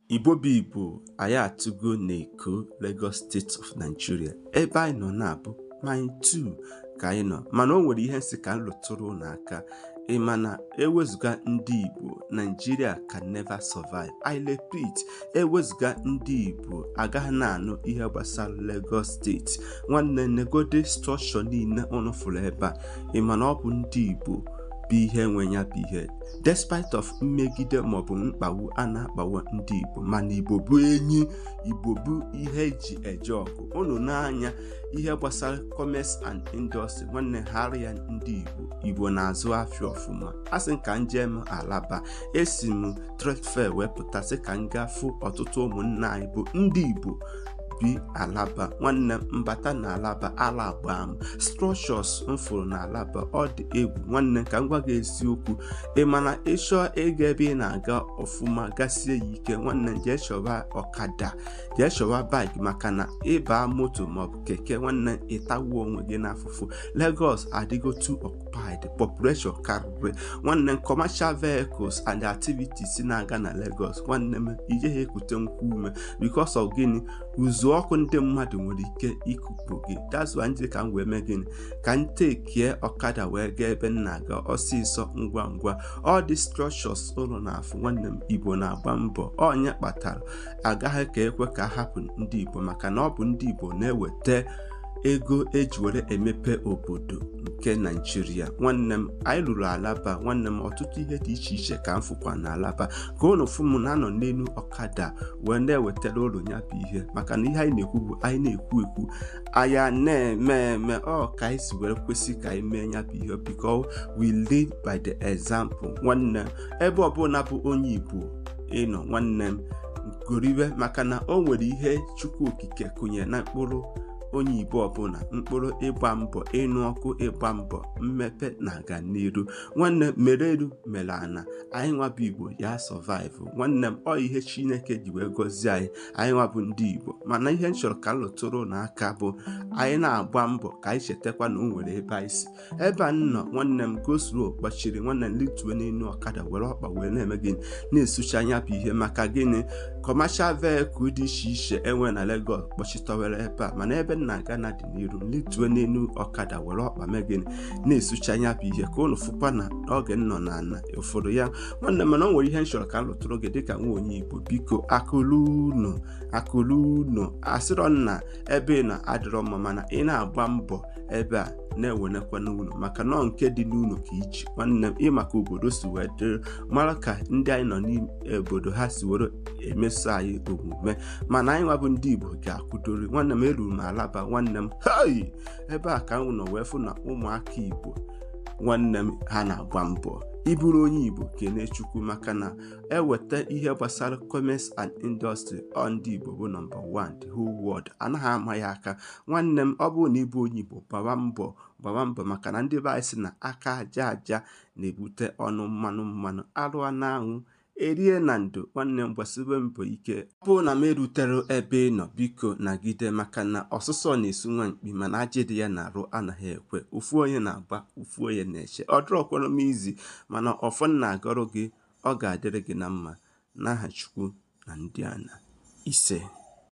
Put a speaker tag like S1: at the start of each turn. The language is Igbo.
S1: Igbo bụ Igbo, anyị atụgo n'Eko, Lagos State of Nigeria. Ebe anyị nọ na-abụ Mile 2 ka anyị nọ, mana o nwere ihe nsị ka m lụtụrụ unu aka. Ị ma na ewezụga ndị Igbo, Nigeria can never survive. I repeat, ewezụga ndị Igbo agaghị na-anụ ihe gbasara Lagos State. Nwanne, negode structure niile unu fụrụ ebe a. Ị ma na ọ bụ ndị Igbo bụ ihe nwe ya bụ ihe. Despite of mmegide maọbụ mkpagbu a na-akpagbu ndị Igbo, mana Igbo bụ enyi, Igbo bụ ihe eji eje ọgụ. Unu n'anya ihe gbasara commerce and industry, nwanne, ha ya ndị Igbo. Igbo na-azụ afịa ọfụma. A sị ka m jee m Alaba, esi m trade fair wee pụta, sị ka m gaa fụ ọtụtụ ụmụnne anyị bụ ndị Igbo bi Alaba. Nwanne m, mbata na Alaba, ala agba m. Structures m fụrụ na Alaba, ọ dị egwu. Nwanne, ka m gwa gị eziokwu, ị mana ịchọọ ịga ebe ị na-aga ọfụma, gasie ya ike, nwanne, jee chọba ọkada, jee chọba bike, maka na ịba moto maọbụ keke, nwanne, ịtagbuo onwe gị n'afụfụ. Lagos adịgo too occupied, population karịrị. Nwanne m, commercial vehicles and activities na-aga na Lagos, nwanne m, ije ha ekute nkwu ume. Because of gịnị? Uzu ọkụ ndị mmadụ nwere ike ikupụ gị. That's why ndị ka m wee mee gịnị, ka m tekie ọkada wee gaa ebe m na-aga ọsịsọ, ngwa ngwa. All the structures ụlọ na-afụ, nwanne m, Igbo na-agba mbọ. Onye kpatara agaghị ka ekwe ka hapụ ndị Igbo, maka na ọ bụ ndị Igbo na-eweta ego eji were emepe obodo nke Naijiria. Nwanne m, anyị ruru Alaba. Nwanne m, ọtụtụ ihe dị iche iche ka m fụkwa na Alaba. Ka unu fụ m na-anọ n'elu ọkada wee na-ewetara ụlọ ya bụ ihe, maka na ihe anyị na-ekwu bụ anyị na-ekwu ekwu, anyị na-eme eme. Ọ ka anyị si were kwesị ka anyị mee ya bụ ihe, because we lead by the example. Nwanne m, ebe ọbụla bụ onye Igbo ịnọ, nwanne m, goribe, maka na o nwere ihe Chukwu Okike kụnye na mkpụrụ onye Igbo ọbụla, mkpụrụ ịgba mbọ, ịnụ ọkụ, ịgba mbọ mmepe na aga n'iru. Nwanne, mere elu mere ana, anyị nwa bụ Igbo ya survive. Nwanne m, ọ ihe Chineke ji wee gọzie anyị, anyị nwa bụ ndị Igbo. Mana ihe m chọrọ ka m lụtụrụ n'aka bụ anyị na-agba mbọ ka anyị chetakwa na o nwere ebe anyị si. Ebe a nọ, nwanne m, go-slow kpọchiri. Nwanne m, lituo n'elu ọkada were ọkpa wee na-eme gịnị, na-esucha anya bụ ihe. Maka gịnị? Commercial vehicle dị iche iche enwe na Lagos kpọchitọwere ebe a, mana ebe m na-aga na dị n'iru. Lituo n'elu ọkada were ọkpa mee gịnị, na-esucha anya bụ ihe, ka unu fụkwa na oge m nọ n'ala ụfọdụ ya. Nwanne, mana o nwere ihe m chọrọ ka m lụtụrụ gị dịka nwa onye Igbo. Biko, akụlụ unu, akụlụ unu. Asịrọ nna ebe ị na-adịrọ mma, mana ị na-agba mbọ ebe a na-ewenekwa n'ụlọ, maka nọ nke dị n'ụlọ ka iji. Nwanne m, ịmaka obodo si wee dịrị, mara ka ndị anyị nọ n'obodo ha si were emeso anyị omume, mana anyị nwa bụ ndị Igbo ga-akwụdori. Nwanne m, eruru m Alaba. Nwanne m, hei, ebe a ka m nọ wee fụ na ụmụaka Igbo, nwanne m, ha na-agba mbọ. Ịbụrụ onye Igbo, kene Chukwu, maka na eweta ihe gbasara commerce and industry, ọ ndị Igbo bụ number 1 the whole world, anaghị ama ya aka. Nwanne m, ọ bụrụ na ịbụ onye Igbo, gbawa mbọ, gbawa mbọ, maka na ndị be anyị sị na aka aja aja na-ebute ọnụ mmanụ mmanụ, arụa n'anwụ erie na ndo. Nwanne m, gbasibe mbọ ike. Ọ bụrụ na m erutere ebe ị nọ, biko nagide, maka na ọsụsọ na-esu nwa mkpi, mana ajị dị ya na-arụ anaghị ekwe. Ofu onye na-agba, ofu onye na-eche. Ọ dịrọkwara m izi, mana ọfọ m na-agọrọ gị, ọ ga-adịrị gị na mma n'aha Chukwu na ndị ana. Ise.